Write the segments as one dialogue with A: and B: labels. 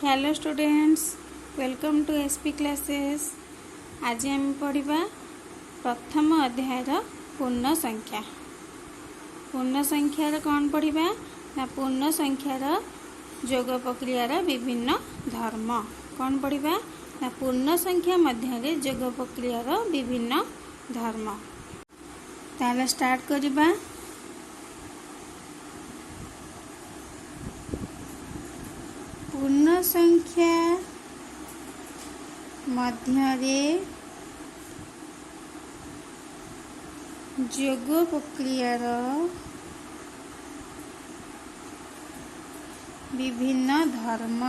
A: Hello students, welcome to SP Classes. ଆଜି ଆମେ ପଢ଼ିବା ପ୍ରଥମ ଅଧ୍ୟାୟର ପୂର୍ଣ୍ଣ ସଂଖ୍ୟା। ପୂର୍ଣ୍ଣ ସଂଖ୍ୟାର କ'ଣ ପଢ଼ିବା ନା ପୂର୍ଣ୍ଣ ସଂଖ୍ୟାର ଯୋଗ ପ୍ରକ୍ରିୟାର ବିଭିନ୍ନ ଧର୍ମ। କ'ଣ ପଢ଼ିବା ନା ପୂର୍ଣ୍ଣ ସଂଖ୍ୟା ମଧ୍ୟରେ ଯୋଗ ପ୍ରକ୍ରିୟାର ବିଭିନ୍ନ ଧର୍ମ। ତାହେଲେ ଷ୍ଟାର୍ଟ କରିବା। ପୂର୍ଣ୍ଣ ସଂଖ୍ୟା ମଧ୍ୟରେ ଯୋଗ ପ୍ରକ୍ରିୟାର ବିଭିନ୍ନ ଧର୍ମ।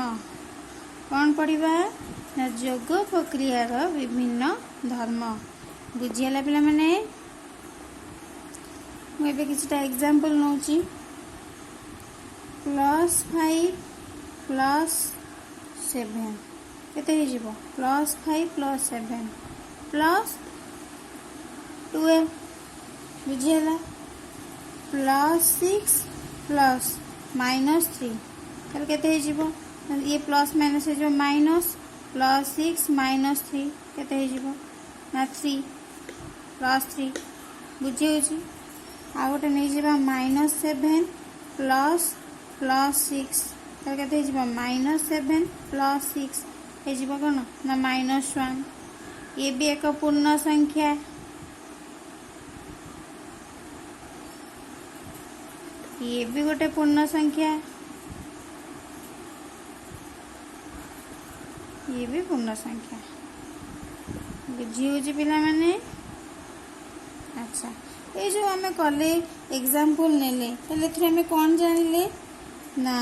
A: କ'ଣ ପଢ଼ିବା ନା ଯୋଗ ପ୍ରକ୍ରିୟାର ବିଭିନ୍ନ ଧର୍ମ। ବୁଝିହେଲା ପିଲାମାନେ? ମୁଁ ଏବେ କିଛିଟା ଏକ୍ଜାମ୍ପଲ୍ ନେଉଛି। ପ୍ଲସ୍ ଫାଇଭ୍ ପ୍ଲସ୍ ସେଭେନ୍ କେତେ ହେଇଯିବ? Plus 5 plus 7 plus 12। ବୁଝିହେଲା? Plus 6 plus minus 3, ତାହେଲେ କେତେ ହେଇଯିବ? ଇଏ ପ୍ଲସ୍ ମାଇନସ୍ ହେଇଯିବ minus. Plus 6 minus 3 କେତେ ହେଇଯିବ ନା ଥ୍ରୀ, ପ୍ଲସ୍ ଥ୍ରୀ। ବୁଝି ହେଉଛି? ଆଉ ଗୋଟେ ନେଇଯିବା, minus 7 plus plus 6, ତାହେଲେ କେତେ ହେଇଯିବ? ମାଇନସ୍ ସେଭେନ୍ ପ୍ଲସ୍ ସିକ୍ସ ହେଇଯିବ କ'ଣ ନା ମାଇନସ୍ ୱାନ୍। ଇଏ ବି ଏକ ପୂର୍ଣ୍ଣ ସଂଖ୍ୟା। ଇଏ ବି ଗୋଟେ ପୂର୍ଣ୍ଣ ସଂଖ୍ୟା, ଇଏ ବି ପୂର୍ଣ୍ଣ ସଂଖ୍ୟା। ବୁଝି ହେଉଛି ପିଲାମାନେ? ଆଚ୍ଛା, ଏଇ ଯେଉଁ ଆମେ କଲେ, ଏକ୍ଜାମ୍ପଲ୍ ନେଲେ, ତାହେଲେ ଏଥିରେ ଆମେ କ'ଣ ଜାଣିଲେ ନା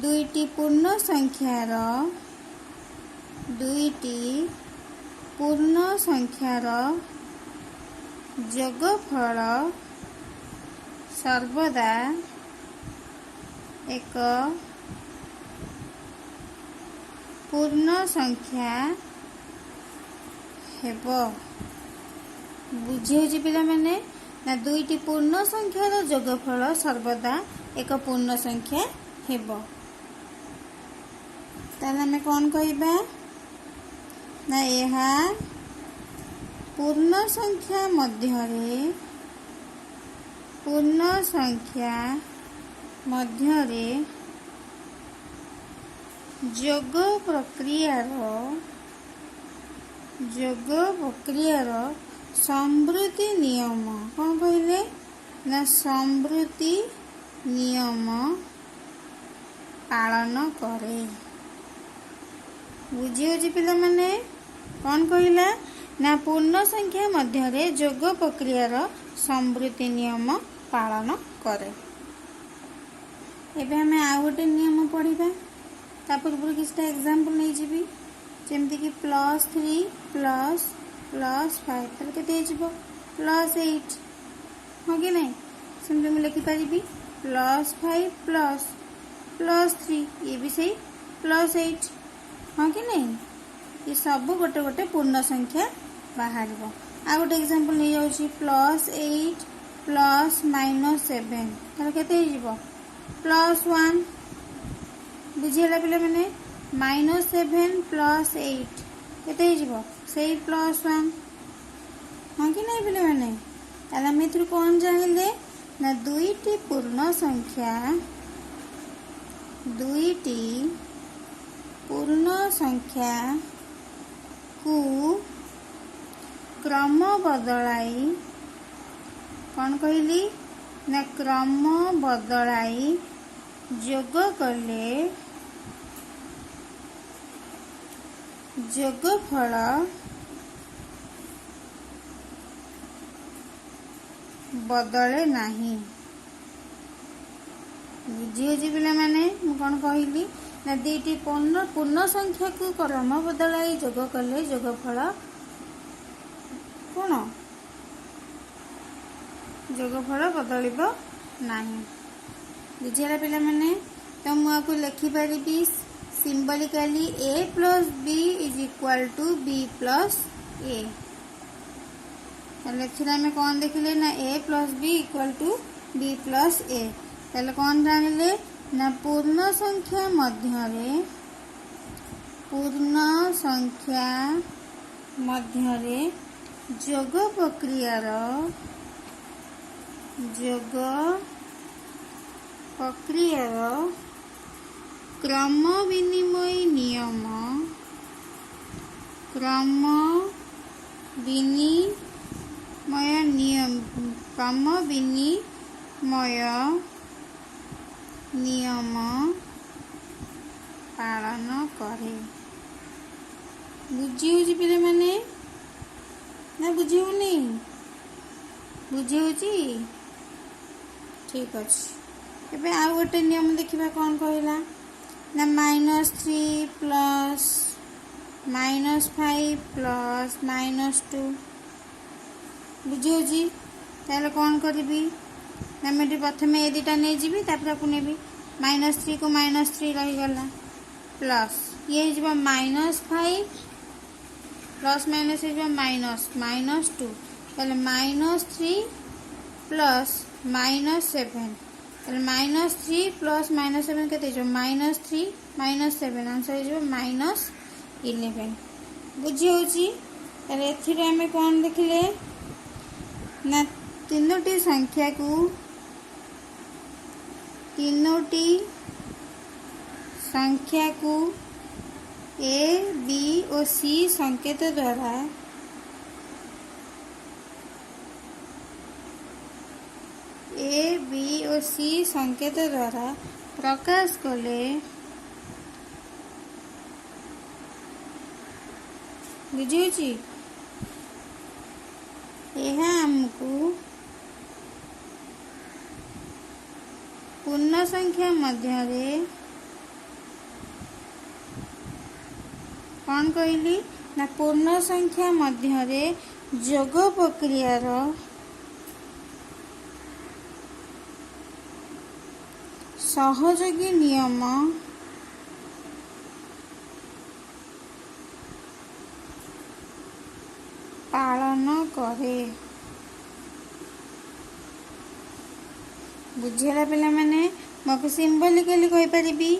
A: ଦୁଇଟି ପୂର୍ଣ୍ଣ ସଂଖ୍ୟାର, ଦୁଇଟି ପୂର୍ଣ୍ଣ ସଂଖ୍ୟାର ଯୋଗଫଳ ସର୍ବଦା ଏକ ପୂର୍ଣ୍ଣ ସଂଖ୍ୟା ହେବ। ବୁଝି ହେଉଛି ପିଲାମାନେ? ନା ଦୁଇଟି ପୂର୍ଣ୍ଣ ସଂଖ୍ୟାର ଯୋଗଫଳ ସର୍ବଦା ଏକ ପୂର୍ଣ୍ଣ ସଂଖ୍ୟା ହେବ। ତାହେଲେ ଆମେ କ'ଣ କହିବା ନା ଏହା ପୂର୍ଣ୍ଣ ସଂଖ୍ୟା ମଧ୍ୟରେ, ପୂର୍ଣ୍ଣ ସଂଖ୍ୟା ମଧ୍ୟରେ ଯୋଗ ପ୍ରକ୍ରିୟାର, ଯୋଗ ପ୍ରକ୍ରିୟାର ସମ୍ବୃତ୍ତି ନିୟମ। କ'ଣ କହିଲେ ନା ସମ୍ବୃତ୍ତି ନିୟମ ପାଳନ କରେ। ବୁଝି ହେଉଛି ପିଲାମାନେ? କ'ଣ କହିଲା ନା ପୂର୍ଣ୍ଣ ସଂଖ୍ୟା ମଧ୍ୟରେ ଯୋଗ ପ୍ରକ୍ରିୟାର ସମ୍ବୃତ୍ତି ନିୟମ ପାଳନ କରେ। ଏବେ ଆମେ ଆଉ ଗୋଟେ ନିୟମ ପଢ଼ିବା। ତା ପୂର୍ବରୁ କିଛିଟା ଏକ୍ଜାମ୍ପଲ୍ ନେଇଯିବି, ଯେମିତିକି plus 3 plus plus 5, ତାହେଲେ କେତେ ହେଇଯିବ? ପ୍ଲସ୍ ଏଇଟ୍, ହଁ କି ନାହିଁ? ସେମିତି ମୁଁ ଲେଖିପାରିବି plus 5 plus plus 3, ଇଏ ବି ସେଇ ପ୍ଲସ୍ ଏଇଟ୍, ହଁ କି ନାହିଁ? ଏ ସବୁ ଗୋଟେ ଗୋଟେ ପୂର୍ଣ୍ଣ ସଂଖ୍ୟା ବାହାରିବ। ଆଉ ଗୋଟେ ଏକ୍ଜାମ୍ପଲ୍ ନେଇଯାଉଛି, plus eight plus minus seven, ତାହେଲେ କେତେ ହେଇଯିବ? Plus one. ବୁଝିହେଲା ପିଲାମାନେ? ମାଇନସ୍ ସେଭେନ୍ ପ୍ଲସ୍ ଏଇଟ୍ କେତେ ହେଇଯିବ? ସେଇ ପ୍ଲସ୍ ୱାନ୍, ହଁ କି ନାହିଁ ପିଲାମାନେ? ତାହେଲେ ଆମେ ଏଥିରୁ କ'ଣ ଜାଣିଲେ ନା ଦୁଇଟି ପୂର୍ଣ୍ଣ ସଂଖ୍ୟା, ଦୁଇଟି ପୂର୍ଣ୍ଣ ସଂଖ୍ୟାକୁ କ୍ରମ ବଦଳାଇ, କ'ଣ କହିଲି ନା କ୍ରମ ବଦଳାଇ ଯୋଗ କଲେ ଯୋଗଫଳ ବଦଳେ ନାହିଁ। ବୁଝିହେଉଛି ପିଲାମାନେ, ମୁଁ କ'ଣ କହିଲି ନା ଦୁଇଟି ପୂର୍ଣ୍ଣ ସଂଖ୍ୟାକୁ କ୍ରମ ବଦଳାଇ ଯୋଗ କଲେ ଯୋଗଫଳ କ'ଣ, ଯୋଗଫଳ ବଦଳିବ ନାହିଁ। ବୁଝିହେଲା ପିଲାମାନେ? ତ ମୁଁ ଆକୁ ଲେଖିପାରିବି symbolically, a plus b is equal to b plus a। ତାହେଲେ ଏଥିରେ ଆମେ କ'ଣ ଦେଖିଲେ ନା a plus b equal to b plus a। ତାହେଲେ କ'ଣ ଜାଣିଲେ? ନା ପୂର୍ଣ୍ଣ ସଂଖ୍ୟା ମଧ୍ୟରେ, ପୂର୍ଣ୍ଣ ସଂଖ୍ୟା ମଧ୍ୟରେ ଯୋଗ ପ୍ରକ୍ରିୟାର, ଯୋଗ ପ୍ରକ୍ରିୟାର କ୍ରମ ବିନିମୟ ନିୟମ, କ୍ରମ ବିନିମୟ ନିୟମ, କ୍ରମ ବିନିମୟ ନିୟମ ପାଳନ କରେ। ବୁଝି ହେଉଛି ପିଲାମାନେ ନା ବୁଝି ହେଉନି? ବୁଝି ହେଉଛି? ଠିକ୍ ଅଛି। ଏବେ ଆଉ ଗୋଟେ ନିୟମ ଦେଖିବା। କ'ଣ କହିଲା ନା minus three plus minus five plus minus two। ବୁଝି ହେଉଛି? ତାହେଲେ କ'ଣ କରିବି ନା ମୁଁ ଏଠି ପ୍ରଥମେ ଏ ଦୁଇଟା ନେଇଯିବି, ତାପରେ ଆକୁ ନେବି। ମାଇନସ୍ ଥ୍ରୀକୁ ମାଇନସ୍ ଥ୍ରୀ ରହିଗଲା, ପ୍ଲସ୍ ଇଏ ହେଇଯିବ ମାଇନସ୍ ଫାଇଭ୍, ପ୍ଲସ୍ ମାଇନସ୍ ହେଇଯିବ ମାଇନସ୍, ମାଇନସ୍ ଟୁ। ତାହେଲେ minus three plus minus seven। ତାହେଲେ minus three plus minus seven କେତେ ହେଇଯିବ? Minus three minus seven, answer ହେଇଯିବ ମାଇନସ୍ 11। ବୁଝି ହେଉଛି? ତାହେଲେ ଏଥିରେ ଆମେ କ'ଣ ଦେଖିଲେ ନା ତିନୋଟି ସଂଖ୍ୟାକୁ, ତିନୋଟି ସଂଖ୍ୟାକୁ ଏ, ବି ଓ ସି ସଂକେତ ଦ୍ୱାରା, ଏ, ବି ଓ ସି ସଂକେତ ଦ୍ୱାରା ପ୍ରକାଶ କଲେ, ବୁଝିହେଉଛି, ଏହା ଆମକୁ ପୂର୍ଣ୍ଣ ସଂଖ୍ୟା ମଧ୍ୟରେ, କ'ଣ କହିଲି ନା ପୂର୍ଣ୍ଣ ସଂଖ୍ୟା ମଧ୍ୟରେ ଯୋଗ ପ୍ରକ୍ରିୟାର ସହଯୋଗୀ ନିୟମ ପାଳନ କରେ। ବୁଝିହେଲା ପିଲାମାନେ? ମୁଁ ଆକୁ ସିମ୍ବଲିକାଲି କହିପାରିବି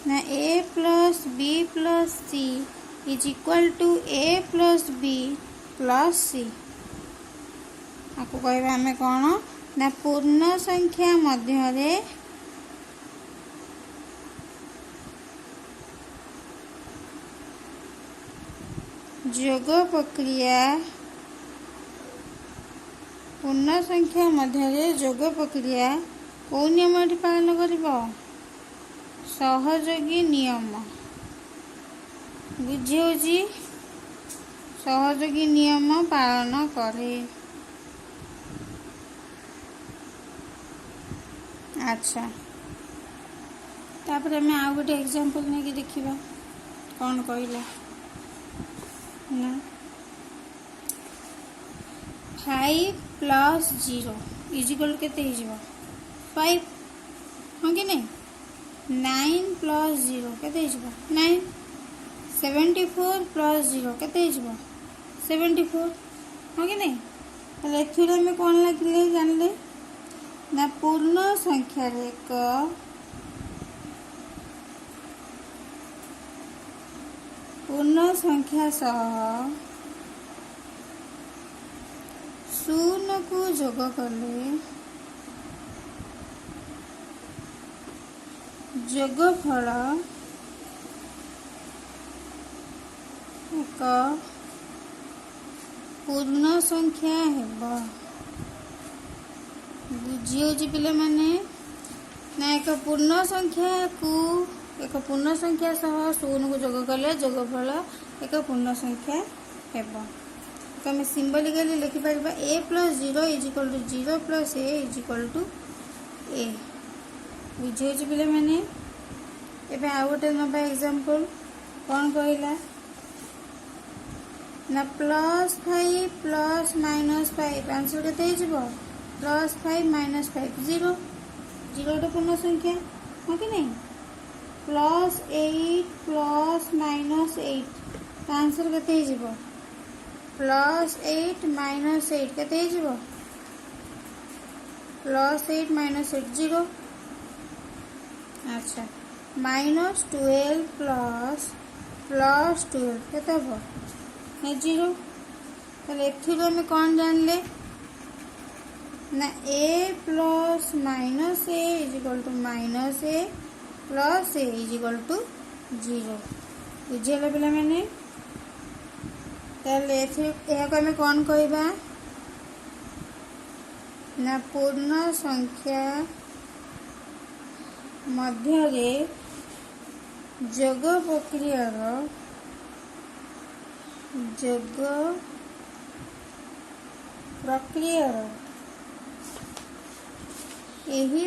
A: ନା a plus b plus c is equal to a plus b plus c। ଆକୁ କହିବା ଆମେ କ'ଣ ନା ପୂର୍ଣ୍ଣ ସଂଖ୍ୟା ମଧ୍ୟରେ ଯୋଗ ପ୍ରକ୍ରିୟା, ପୂର୍ଣ୍ଣ ସଂଖ୍ୟା ମଧ୍ୟରେ ଯୋଗ ପ୍ରକ୍ରିୟା କେଉଁ ନିୟମ ଏଠି ପାଳନ କରିବ? ସହଯୋଗୀ ନିୟମ। ବୁଝି ହେଉଛି? ସହଯୋଗୀ ନିୟମ ପାଳନ କରେ। ଆଚ୍ଛା, ତାପରେ ଆମେ ଆଉ ଗୋଟେ ଏକ୍ଜାମ୍ପଲ୍ ନେଇକି ଦେଖିବା। କ'ଣ କହିଲା ନା five plus zero is equal କେତେ ହେଇଯିବ? ଫାଇଭ୍, ହଁ କି ନାହିଁ? ନାଇନ୍ ପ୍ଲସ୍ ଜିରୋ କେତେ ହେଇଯିବ? Nine। 74 plus zero କେତେ ହେଇଯିବ? 74, ହଁ କି ନାହିଁ? ତାହେଲେ ଏଥିରେ ଆମେ କ'ଣ ଲାଗିଲେ ଜାଣିଲେ ନା ପୂର୍ଣ୍ଣ ସଂଖ୍ୟାରେ ଏକ ପୂର୍ଣ୍ଣ ସଂଖ୍ୟା ସହ ଶୂନକୁ ଯୋଗ କଲେ ଯୋଗଫଳ ଏକ ପୂର୍ଣ୍ଣ ସଂଖ୍ୟା ହେବ। ବୁଝି ହେଉଛି ପିଲାମାନେ ନା ଏକ ପୂର୍ଣ୍ଣ ସଂଖ୍ୟାକୁ, ଏକ ପୂର୍ଣ୍ଣ ସଂଖ୍ୟା ସହ ଶୂନକୁ ଯୋଗ କଲେ ଯୋଗଫଳ ଏକ ପୂର୍ଣ୍ଣ ସଂଖ୍ୟା ହେବ। ତ ଆମେ ସିମ୍ବଲିକାଲି ଲେଖିପାରିବା a plus zero is equal to zero plus a is equal to a। ବୁଝି ହେଉଛି ପିଲାମାନେ? ଏବେ ଆଉ ଗୋଟେ ନେବା ଏକ୍ଜାମ୍ପଲ୍। କ'ଣ କହିଲା ନା plus five plus minus five, answer କେତେ ହେଇଯିବ? Plus five minus five, zero। Zero ଗୋଟେ ପୂର୍ଣ୍ଣ ସଂଖ୍ୟା, ହଁ କି ନାହିଁ? Plus eight plus minus eight, ତା ଆନ୍ସର୍ କେତେ ହେଇଯିବ? ପ୍ଲସ୍ ଏଇଟ୍ ମାଇନସ୍ ଏଇଟ୍ କେତେ ହେଇଯିବ? Plus eight minus eight, zero। ଆଚ୍ଛା, ମାଇନସ୍ 12 ପ୍ଲସ୍ ପ୍ଲସ୍ 12 କେତେ ହେବ ନା ଜିରୋ। ତାହେଲେ ଏଥିରୁ ଆମେ କ'ଣ ଜାଣିଲେ ନା a plus minus a is equal to minus a plus a is equal to 0। ବୁଝିଗଲା ପିଲାମାନେ? ତାହେଲେ ଏଥିରେ ଏହାକୁ ଆମେ କ'ଣ କହିବା ନା ପୂର୍ଣ୍ଣ ସଂଖ୍ୟା ମଧ୍ୟରେ ଯୋଗ ପ୍ରକ୍ରିୟାର ଏହି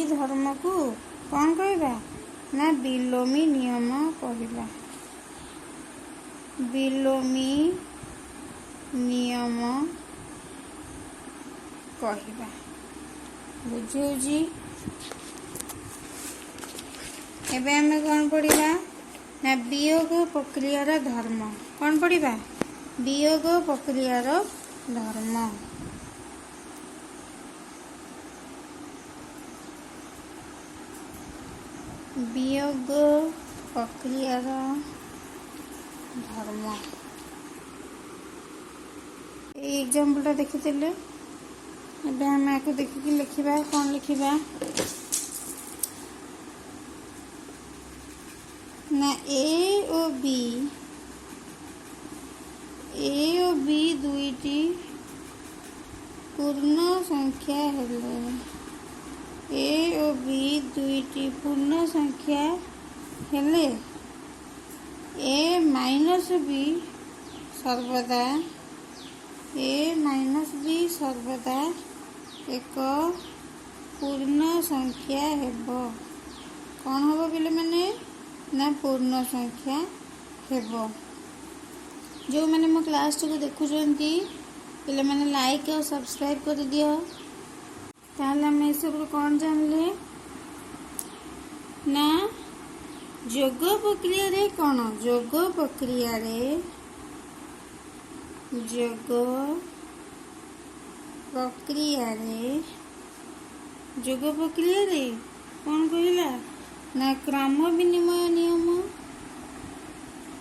A: ଧର୍ମକୁ କ'ଣ କହିବା ନା ବିଲୋମୀ ନିୟମ କହିବା। ବିଲୋମୀ ନିୟମ କହିବା। ବୁଝି ହେଉଛି? ଏବେ ଆମେ କ'ଣ ପଢ଼ିବା ନା ବିୟୋଗ ପ୍ରକ୍ରିୟାର ଧର୍ମ। କ'ଣ ପଢ଼ିବା? ବିୟୋଗ ପ୍ରକ୍ରିୟାର ଧର୍ମ। ବିୟୋଗ ପ୍ରକ୍ରିୟାର ଧର୍ମ। ଏଇ ଏକ୍ଜାମ୍ପଲଟା ଦେଖିଥିଲେ। ଏବେ ଆମେ ଆକୁ ଦେଖିକି ଲେଖିବା। କ'ଣ ଲେଖିବା ନା ଏ ଓ ବି ଦୁଇଟି ପୂର୍ଣ୍ଣ ସଂଖ୍ୟା ହେଲେ, ଏ ଓ ବି ଦୁଇଟି ପୂର୍ଣ୍ଣ ସଂଖ୍ୟା ହେଲେ, ଏ ମାଇନସ୍ ବି ସର୍ବଦା, ଏ ମାଇନସ୍ ବି ସର୍ବଦା ଏକ ପୂର୍ଣ୍ଣ ସଂଖ୍ୟା ହେବ। କ'ଣ ହେବ ପିଲାମାନେ ନା ପୂର୍ଣ୍ଣ ସଂଖ୍ୟା ହେବ। ଯେଉଁମାନେ ମୋ କ୍ଲାସ୍ଟିକୁ ଦେଖୁଛନ୍ତି ପିଲାମାନେ, ଲାଇକ୍ ଆଉ ସବସ୍କ୍ରାଇବ୍ କରିଦିଅ। ତାହେଲେ ଆମେ ଏସବୁରୁ କ'ଣ ଜାଣିଲେ ନା ଯୋଗ ପ୍ରକ୍ରିୟାରେ କ'ଣ? ଯୋଗ ପ୍ରକ୍ରିୟାରେ କ'ଣ କହିଲା ନା କ୍ରମ ବିନିମୟ ନିୟମ,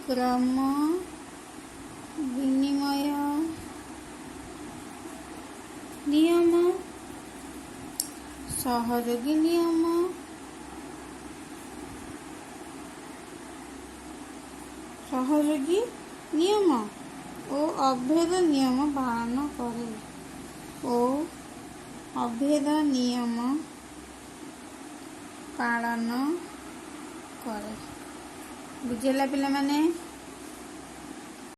A: କ୍ରମ ବିନିମୟ ନିୟମ, ସହଯୋଗୀ ନିୟମ, ସହଯୋଗୀ ନିୟମ ଓ ଅଭେଦ ନିୟମ ପାଳନ କରେ, ଓ ଅଭେଦ ନିୟମ ପାଳନ କରେ। ବୁଝିଲା ପିଲାମାନେ?